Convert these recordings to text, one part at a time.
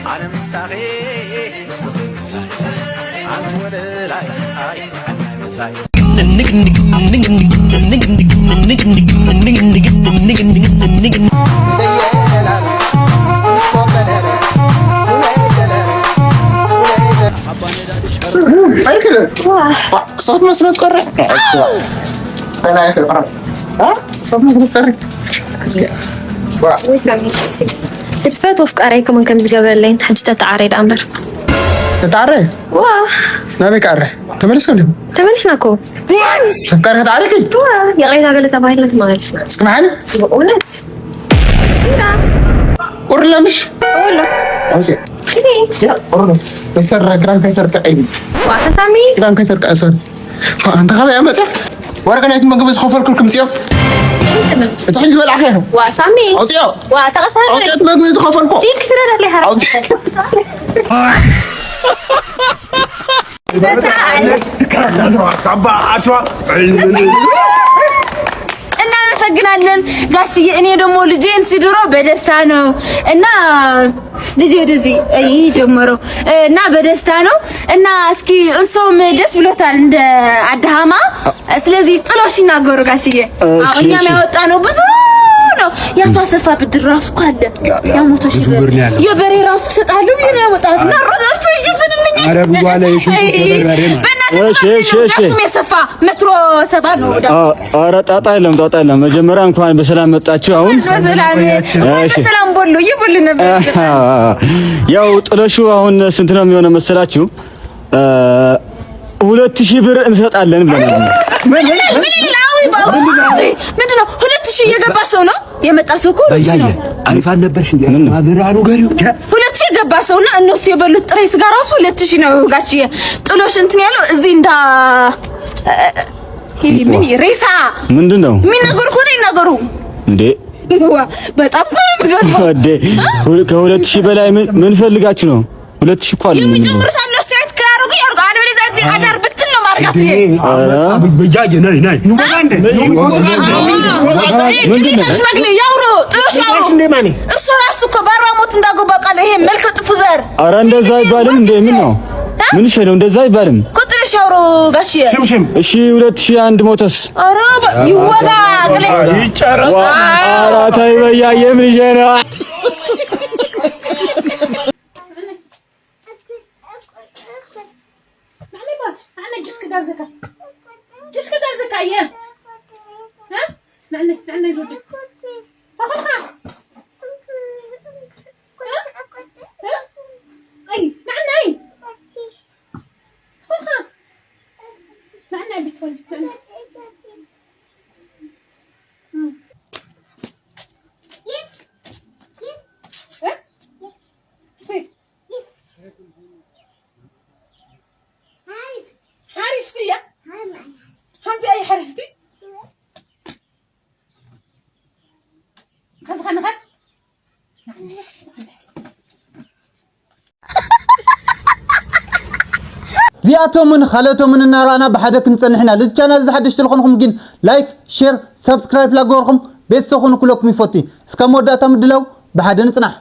ኣነ ምሳኺ ንስኺ ምሳይ ኣንቲ ወለላይ ኣይ ኣነ ምሳይ ሰብ መስሎ ትቀርዕ። ሰብ መስሎ ትቀርዕ። ትፈትዎ ኣፍቃሪይ ከማን ከምዚ ገበረለይን ሕጂ ተተዓረይ ደኣ እምበር። ተተዓረይ? ዋ። ናበይ ክዓረ? ተመሊስካ እንዲኹም? ተመሊስና እኮ። ኣፍቃሪ ከተዓርቂ? ዋ፣ ይቕሬታ ገለ ተባሂልና ተመላሊስና። እስኪ መሓኒ? በእውነት? እንዳ ቁርላ ምሽ? ወሎ። ኣውፅእ። ቁርላ። ዶክተር ግራም ከይተርቅዐ። ዋ፣ ተሳሚ? ግራም ከይተርቅዐ፣ ሶሪ። ኣንተ ካበይ ኣመፅእ? ወረቀ ናይቲ ምግቢ ዝኸፈልኩልኩም ፅዮ። እቲ ሕጂ ዝበላዕኸ ኢኹም። ዋ፣ ሳሚ? ኣውፅዮ። ዋ፣ ተቐሳሚ? ኣውፅዮ እቲ ምግቢ ዝኸፈልኩ። ዲክ ስለ ደለይ ሓራ። ኣውፅዮ። እናመሰግናለን ጋሽዬ። እኔ ደግሞ ልጄን ሲድሮ በደስታ ነው እና ልጄ ወደዚህ ይጀምረው እና በደስታ ነው እና እስኪ እሱም ደስ ብሎታል እንደ አዳሃማ። ስለዚህ ጥሎሽ ይናገሩ ጋሽዬ። አዎ፣ እኛም ያወጣነው ብዙ ነው። የአቶ አሰፋ ብድር ራሱ እኮ አለ። ያ መቶ ሺህ ብር የበሬ ራሱ እሰጥሃለሁ ብዬ ነው ያወጣሁት። እና ሩዝ እርሱ ይሸፍንልኝ። ኧረ ብዙ አለ የሽንኩርት የበርበሬ ማለት። በእናትህ እሺ፣ እሺ፣ እሺ። እሱም የሰፋ መትሮ ሰባ ነው ወደ አ- ኧረ ጣጣ የለም፣ ጣጣ የለም። መጀመሪያ እንኳን በሰላም መጣችሁ። አሁን በሰላም እሺ። በሰላም ቦሎ ይቦል ነበር። ያው ጥሎሹ አሁን ስንት ነው የሚሆነው መሰላችሁ? እ፣ ሁለት ሺህ ብር እንሰጣለን ብለናል። ምን ይላል? አዊ ባዊ ምንድን ነው? ሁለት ሺህ የገባ ሰው ነው የመጣ ሰው እኮ ሁለት ሺህ ነው። አሪፍ አልነበርሽ እንዴ? ማዘር አሉ ገሪው ሁለት ሺህ የገባ ሰው እና እነሱ የበሉት ጥሬ ስጋ ራሱ ሁለት ሺህ ነው። ጋሽዬ ጥሎሽ እንትን ያለው እዚህ እንዳ ምን ሬሳ ምንድን ነው? የሚናገሩ ከሆነ ይናገሩ። እንዴ ዋ፣ በጣም እኮ ነው የሚገርመው። ወዴ ከሁለት ሺህ በላይ ምን- ምን ፈልጋችሁ ነው? ሁለት ሺህ እኮ አለ። የሚጨምሩት አሉ። አስተያየት ክላሮግ ያርጉ። አለበለዚያ እዚህ አዳር ብትን ነው ማርጋት። ኧረ በጃጀ ነይ ነይ ቅሌታም ሽማግሌ ያውሩ። ጥሎሽ ያውሩ። እሱ ራሱ እኮ በአራሞት እንዳገባ ቃል ይሄ መልከ ጥፉ ዘር ኧረ እንደዛ አይባልም እንዴ? ምን ነው? ምን ሸ ነው? እንደዛ አይባልም። እኮ ጥሎሽ ያውሩ ጋሽዬ። ሽምሽም እሺ ሁለት ሺህ አንድ ሞተስ ኧረ ይወጋ ቅሌ ኧረ ተይ በያየ ምን ሸ ነው? معليبة، معنا جوز كدار زكا. جوز كدار زكا، يا. ها؟ معنا، معنا يزودك. تاخذها. ها؟ ها؟ أي، معنا أي. تاخذها. معنا بتفل، معنا. مم. ها؟ سي. ሓሪፍቲ እያ። ከምዚ ኣይ ሓሪፍቲ። ከዚ ኸንኸን። እዚኣቶምን ካልኦቶምን እናረኣና ብሓደ ክንጸንሕ ኢና። ልዚ ቻናል እዚ ሓደሽቲ ዝኾንኹም ግን ላይክ፣ ሼር፣ ሳብስክራይብ ላገበርኩም ቤተሰብ ኩኑ ክለኩም ይፈቱ። እስካብ መወዳእታ ምድላው ብሓደ ንጽናሕ።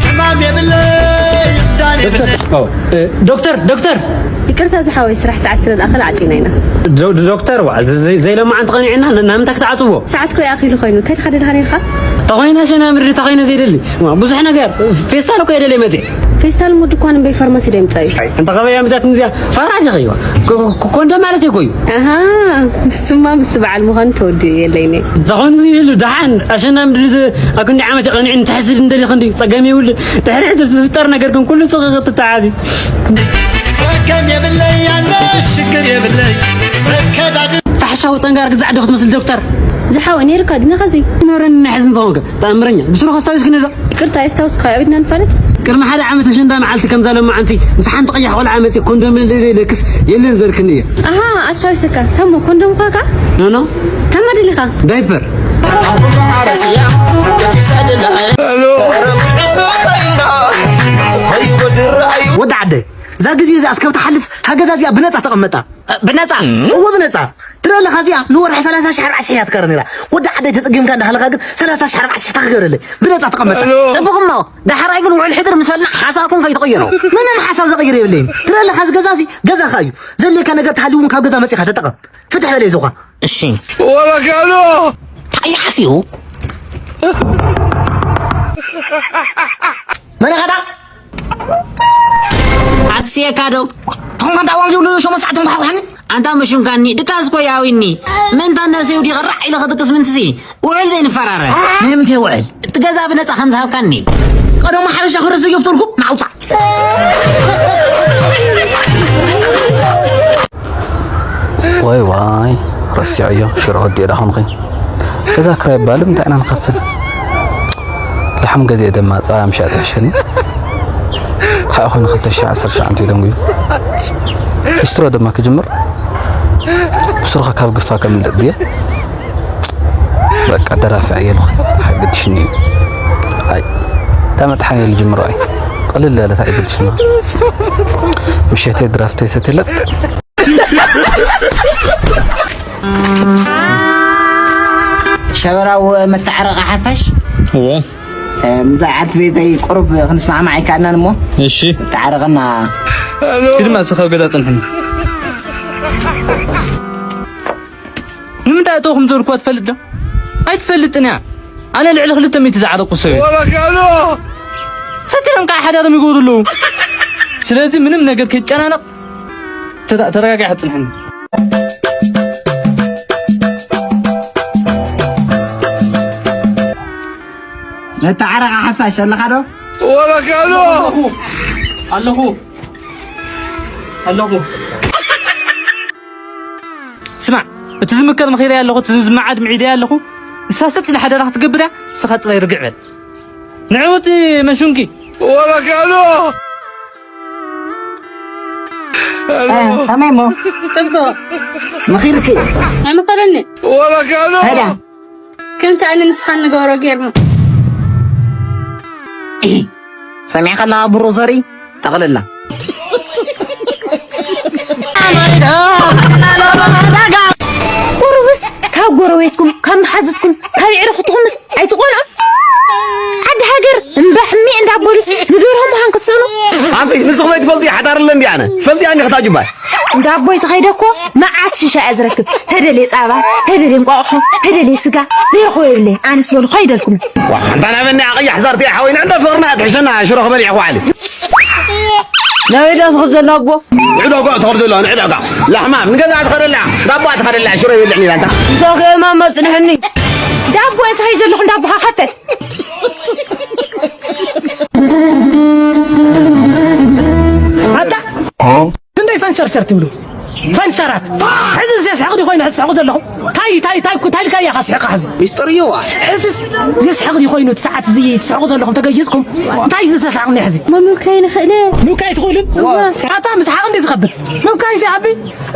ሕማም የብለይ ይብዳን የብለይ ዶክተር ዶክተር ይቅርታ ዝሓወይ ስራሕ ሰዓት ስለ ዝኣኸለ ዓፂና ኢና። ዶ- ዶክተር ዋ ዘ- ዘ- ዘይለማዓንቲ ቀኒዕና ን- ናብ ምንታይ ክትዓፅዎ ሰዓት ኮ ይኣኺሉ ኮይኑ እንታይ ድኻ ደልኻ ነርካ? ተኾይነ ሸና ምድሪ ተኾይነ ዘይደሊ ዋ፣ ብዙሕ ነገር ፌስታል እኮ የደለይ መፅእ ፌስታል ሙድ እኳን እምበይ ፋርማሲ ዶ ይምፃ እዩ? እንተ ኸበያ ምዛት ምዚያ ፋራድ ይኸይዋ ኮንዶ ማለት እኮ እዩ ኣሃ ብስማ ምስቲ በዓል ምዃኑ ተወዲኡ የለይኒ። ተኾይኑ ይህሉ ደሓን ኣሸና ምድሪ ዝ- ኣብ ክንዲ ዓመት የቐኒዕን ትሕስድ እንደሊ ክንዲ ፀገም ይውል ድሕሪ ሕስር ዝፍጠር ነገር ግን ኩሉ ፅቕቕጥ ተተዓዚ ጸገም የብለይ ኣነ ሽግር የብለይ መከዳድ ፋሕሻዊ ጠንጋር ግዛዕ ዶ ክትመስል ዶክተር ዝሓወ ነይርካ ድና ኸዚ ነረን ናይ ሕዝን ዝኾንከ ተኣምረኛ ብስሩ ከስታዊስ ክንዶ ይቅርታ የስታውስካ ኣብ ኢድና ንፋለጥ ቅድሚ ሓደ ዓመት ኣሸንዳ መዓልቲ ከምዛ ለማዓንቲ ምስ ሓንቲ ቀያሕ ቆልዓ መፅእ ኮንዶም ለክስ የለን ዘልክኒ እየ ኣሃ ኣስታዊሰካ ተሞ ኮንዶም ኳካ ኖኖ ተማ ደሊኻ ዳይፐር ዓረስያ ገፊሳ ደላ ወዲ ዓደ እዛ ግዜ እዚኣ እስከብ ትሓልፍ እታ ገዛ እዚኣ ብነፃ ተቐመጣ ብነጻ? እወ፣ ብነጻ። ትረለኻ እዚኣ ንወርሒ ሰላሳ ሺሕ ኣርባዕተ ሺሕ እያ ትቀረ ነይራ። ወዲ ዓደይ ተጸጊምካ እንዳሃለኻ ግን ሰላሳ ሺሕ ኣርባዕተ ሺሕ ታክገረለይ። ብነጻ ተቐመጣ። ጽቡቕ እሞ፣ ዳሕራይ ግን ውዕል ሕድር ምስ በልና ሓሳብኩም ከይትቕይሩ። ምንም ሓሳብ ዘቕይር የብለይን። ትረለኻ እዚ ገዛ እዚ ገዛኻ እዩ። ዘድልየካ ነገር ተሃልዩ እውን ካብ ገዛ መጺኻ ተጠቐም። ፍትሕ በለይ ዞኻ። እሺ። ወበካሎ። እንታይ ሓሲቡ? መን ኢኻ ዳ? ኣትስየካ ዶ? ቶም ከምታ ዋንዚ ውሉ ሸሞን ሰዓት ቶም ተሓውሓኒ? ኣንታ መሹንካኒ፣ ድቃስ እኮ ያዊኒ። ምእንታ ነብሰይ ውዲቐ ራዕ ኢለ ክድቅስ ምንትሲ? ውዕል ዘይንፈራረ። ናይ ምንታይ ውዕል? እቲ ገዛ ብነጻ ከም ዝሃብካኒ። ቀደሙ ሓበሻ ክብረት ዘየፍተልኩም፣ ናውጻ። ዋይ ዋይ፣ ረሲዐዮ፣ ሽሮ ወዲኤ ዳ ኾንኺ። ገዛ ክራይ ባልም እንታይ ኢና ንኸፍል? ላሕም ገዚኤ ደማ ጸባ ምሻጥ ይሕሸኒ። እንታይ ኮይኑ ክልተ ሺሕ ዓሰርተ ትሽዓተ ኢሎም እዩ። ሊስትሮ ድማ ክጅምር፣ ብስሩኸ ካብ ግፋ ከምልጥ ድየ? በቃ ደራፊ ኣየልኹ፣ ሓግድሽኒ እዩ። ኣይ፣ ዳመጥሓን የል ጅምሮ ኣይ። ቅልል ያለ ታይ ግድሽኒ። ምሸተይ ድራፍተይ ሰትየለት። ሸበራው መተዓረቂ ሓፋሽ? እወ። እ፣ ምስዛ ዓርኪ ቤተይ ቁሩብ ክንስማዕማዕ ኣይከኣልናን እሞ። እሺ። ተዓረቕና። እስኪ ድማ እስኻ ኣብ ገዛ ጽንሕና። ንምንታይ እተውኩም ዘልኩዋ ትፈልጥ ዶ? ኣይትፈልጥን እያ። ኣነ ልዕሊ ክልተ ሚእቲ ዝዓረቁ ሰብ እየ። ወበካሎ! ሰቲሮም ከዓ ሓዳሮም ይገብሩ ኣለዉ። ስለዚ ምንም ነገር ከይጨናነቕ ተረ-፣ ተረጋጊዕካ ጽንሕኒ። መተዓረቂ ሓፋሽ ኣለኻ ዶ? ወበካሎ! ኣለኹ። ኣለኹ። ስማዕ፣ እቲ ዝምከር መኺረያ ኣለኹ፣ እቲ ዝመዓድ ምዒደያ ኣለኹ። ንሳ ሰጥ ኢላ ሓደራ ክትገብር እያ፣ ንስኻ ጥራይ ርግዕ በል። ንዕውቲ መሹንኪ። ወበካሎ! እ፣ ከመይ እሞ? ጽቡቕ። መኺርኪ? ኣይመኸረኒ። ወበካሎ! ሄዳ? ከምቲ ኣነ ንስኻን ንገብሮ ጌርና። ሰሚዕካ ኣለኻ ብሮዘሪ? ጠቕልላ። ቁሩብስ ካብ ጎረቤትኩም፣ ካብ መሓዙትኩም፣ ካብ የዕሩኽትኩምስ ኣይትቆልዑ? ዓዲ ሃገር እምባ ሕሚ እንዳበሉስ ንደርሆ ምዃን ክትስእኑ? ኣንቲ ንስኹም ዘይትፈልጡ ሓዳር ኣለ እንዲ ኣነ። ትፈልጢ ኣኒ ክታጅባይ። እንዳ ኣቦይ ተኸይደ እኮ መዓት ሽሻ እያ ዝረክብ። ተደልየ ጻባ፣ ተደልየ እንቋቑሖ፣ ተደልየ ስጋ ዘይረኽቦ የብለይን። ኣነስ በሉ ከይደልኩም። ዋ፣ ኣንታ ናበኒ ኣቕያሕ ዛርቲ ሓወይ፣ ንዕዶ ፍቕርና ኣትሕሸና፣ ሽሮ ክበልዕ ኳዕሊ። ናበይ ዳ ትኸድ ዘላ ኣቦ? ንዕዶ ጓ ትኸድ ዘላ፣ ንዕዶ ጓ። ላሕማ፣ ንገዛ ትኸደላ፣ ዳቦ ትኸደላ፣ ሽሮ ይበልዕኒ ኢላ ኣንታ። ምሳኸ እማማ ጽንሕኒ። ዳቦ እየ ትኸይ ዘለኹ፣ ዳቦኻ ከፈት። ኣታ ክንደይ ፈንሸርሸር ትብሉ? ፈንሸራት። ሕዚ እዚ ስሕቕ ድዩ ኮይኑ ሕዚ ትስሕቑ ዘለኹም? ታይ፣ ታይ፣ ታይ፣ ታይ ኢልካ እያ ስሕቕ ሕዚ? ሚስጥር እየዋ። ሕዚስ እዚ ስሕቕ ድዩ ኮይኑ እቲ ሰዓት እዚ ትስሕቑ ዘለኹም ተገይጽኩም? እንታይ እዚ ተስሓቕኒ ሕዚ? ምምካይ ንኽእል እየ። ምምካይ ትኽእልን? እዋ። ኣታ ምስሓቕ እንዲ ዝኸብድ። ምምካይ ሲ ኣቢ?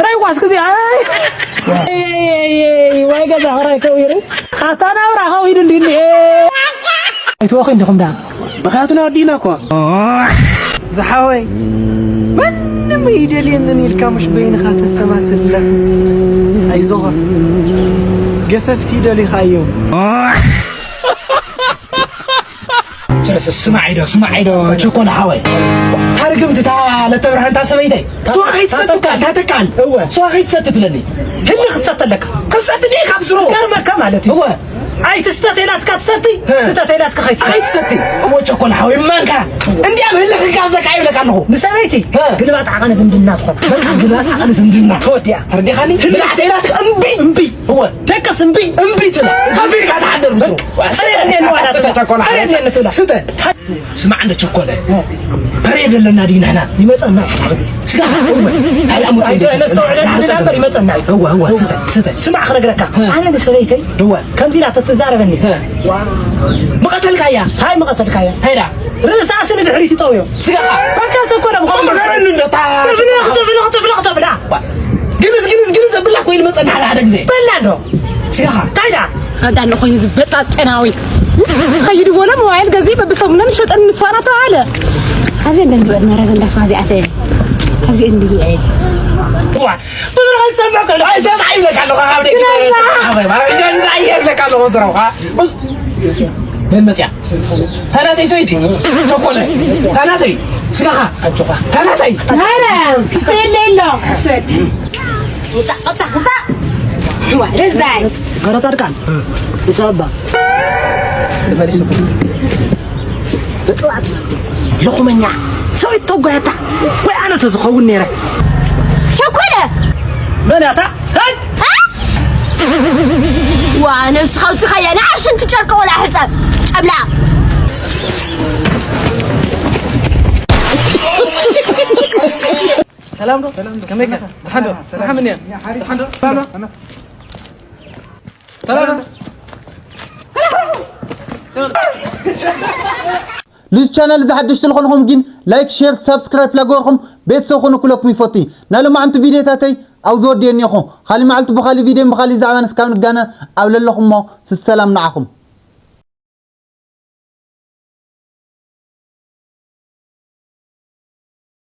ረይዋስ ግዜ። ኣይ። ኣይ፣ ኣይ፣ ኣይ፣ ኣይ፣ ዋይ ገዛ ኸራይ ከዊሩ። ኣታ ናብራ ከዊዱ እንዲ እንዲ። ኣይትወኺ እንዲኹም ዳ። ምኽንያቱ ናይ ወዲእና እኮ። ዝሓወይ፣ ማንም ኣይደልየንን ኢልካ ምሽ በይንኻ ተሰማስል ኣለኻ። ኣይዞኻ፣ ገፈፍቲ ይደልዩኻ እዮም። ስማዕ ኢዶ፣ ስማዕ ኢዶ፣ ቸኮል ሓወይ። ታርግምቲ እታ ለተብርሃንታ ሰበይተይ። ስዋ ከይትሰቲ ታተካል፣ ታተካል። እወ። ስዋ ከይትሰቲ ትብለኒ። ህሊ ክትሰቲ ኣለካ። ክትሰቲ ድየ ካብ ስሩ? ገርመካ ማለት እዩ። እወ። ኣይትስተት ኢላትካ ትሰቲ፣ እ። ስተት ኢላትካ ከይትሰቲ። ኣይትሰቲ። እሞ ቸኮል ሓወይ ማንካ። እንዲያም ህልኽ ካብዘካ ይብለካ ኣለኹ። ንሰበይቲ እ። ግልባጥ ዓቐን ዝምድና ትኾን። በቃ ግልባጥ ዓቐን ዝምድና። ተወዲኣ። ተረዲኻኒ? ህልኽ ኢላትካ እምቢ። እምቢ። እወ። ደቅስ እምቢ። እምቢ ትላ። ከፊልካ ትሓድር ምስሉ። በቃ። ኣረ እኔ ነው አላት። ስተ ቸኮል ኣረ እኔ ነው ትብላ። ስተ። ስማዕ እንደ ቸኮለ። እ። በሬ የደለና ድዩ ንሕና? ይመጸና ሓደ ግዜ። ስጋ። ኣይ፣ ኣይ፣ ነስተውዕለሉ ኢና እምበር ይመጸና እዩ። እወ፣ እወ፣ ስተ፣ ስተ። ስማዕ ክነግረካ። እ። ኣነ ንሰበይተይ እወ። ከምዚ ኢላ ተትዛረበኒ። እ። ምቐተልካያ? ሃይ ምቐተልካያ? ሃይዳ። ርእሳሲ ንድሕሪት ይጠውዮ። ስጋኻ። በቃ ተኮረ ብኾነ። ምኸረኒ እንዶ፣ ታ-፣ ትብልኽ፣ ትብልኽ፣ ትብልኽ፣ ትብላ። ግንዝ፣ ግንዝ፣ ግንዝ ኣብላ እኮ ኢሉ መጸና ሓደ፣ ሓደ ግዜ። በላ እንዶ። ስጋኻ። እንታይ ዳ? ኣዳለ ኮይኑ ዝበጻ ጨናዊ። ኸይዱ በሎ ሞባይል ገዚ በብሰሙነን ሸጠን ንስፋና ተባለ። ኣብዚ እንደ ንበል ነረ ዘንዳስ ማዚኣተ። ኣብዚ እንዲ ዝውዕል። ዋ፣ ብዙሕ ዝሰምዕ ከሎ፣ ኣይሰምዕ ይብለካ ኣለኹ፣ ኣብ ደገ። ግረዛ። ገንዛ ይብለካ ኣለኹ፣ ስራው፣ ኣ? በስ፣ መን መጽያ? ታናተይ ሰይቲ፣ ቸኮለ፣ ታናተይ፣ ስጋኻ፣ ታናተይ። ኧረ፣ የለ፣ የለ፣ ስድ። ውጻእ፣ ውጻእ፣ ውጻእ። ዋ፣ ደዛይ። ኧረ ጻድቃን፣ ይሰባ። ተመሊሱ። ብጽባጽ፣ ልኹመኛ፣ ሰው ይተጓያታ። ወይ ኣነ ተዝኸውን ነይረ። ቸኮለ! መን ያታ? ታይ? ዋ፣ ነብስኻ ኣውጺኻያ፣ ንዓ ሽንቲ ጨርቂ ቆልዓ ሕጸብ፣ ጨብላ። ሰላም ዶ? ከመይ ከ? ደሓን ዶ? ደሓን ዶ? ደሓን ዶ? ሰላም ዶ? ልዚ ቻነል እዚ ሓደሽቲ ዝኾንኹም ግን ላይክ፣ ሼር፣ ሳብስክራይብ ላገበርኩም ቤተሰብ ኮኑ ክለኩም ይፈቱ። ናይ ሎማዓንቲ ቪድዮታተይ ኣብዚ ወዲኤን እኒኹ። ካሊ መዓልቲ ብኻሊ ቪድዮን ብኻሊ ዛዕባን እስካብ ንጋነ ኣብ ለለኹሞ ስሰላም ንዓኹም።